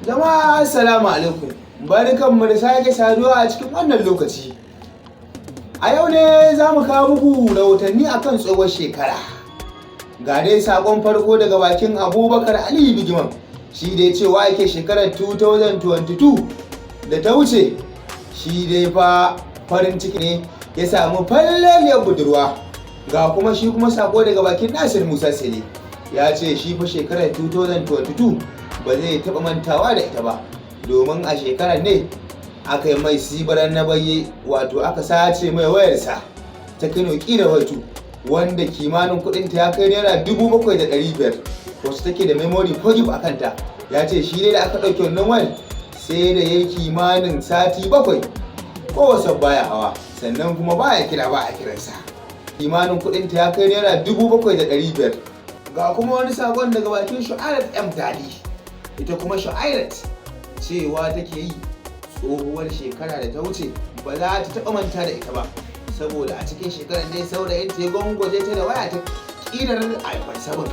Jama'a, assalamu alaikum. Barkanmu da sake saduwa a cikin wannan lokaci. A yau ne za mu kawo muku rahotanni akan tsohuwar shekara. Ga dai sakon farko daga bakin Abubakar Aliyu Bigiman. Shi dai cewa yake shekarar 2022 da ta wuce, shi dai fa farin ciki ne ya samu falleliyar budurwa. Ga kuma shi kuma sako daga bakin Nasir Musa Sele. Ya ce shi fa shekarar 2022 ba zai taɓa mantawa da ita ba, domin a shekarar ne aka yi mai sibaran na baye, wato aka sace mai wayarsa ta Tecno ƙira Y2, wanda kimanin kudinta ya kai ₦7,500, wasu take da memory 4 gig a kanta. Ya ce shi dai da aka ɗauke wannan wayar, sai da ya yi kimanin sati 7 ko wasu baya hawa, sannan kuma baya kira, ba a kiransa. Kimanin kudinta ya kai ₦7,500. Ga kuma wani sakon daga bakin Shu'airat M Dali. Ita kuma Shu'airat cewa take yi tsohuwar shekara da ta wuce ba za ta taɓa manta da ita ba, saboda a cikin shekarar ne saurayin ta ya gwangwaje ta da waya ta ƙirar iPhone 7,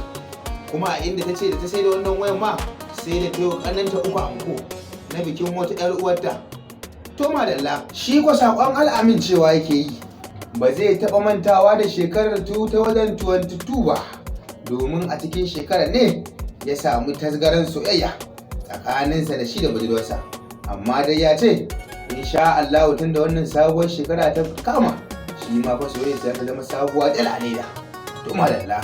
kuma a inda ta ce da ta sai da wannan wayan ma, sai da ta yi ƙannanta uku anko na bikin wata 'yar uwarta. To madalla. Shi ko saƙon Al'amin cewa yake yi ba zai taɓa mantawa da shekarar 2022 ba, domin a cikin shekarar ne ya samu tasgaran soyayya tsakaninsa da shi da budurwarsa. Amma dai ya ce insha Allah tun da wannan sabuwar shekara ta kama, shi ma fa soyayya ta zama sabuwa dala ne da. To madalla.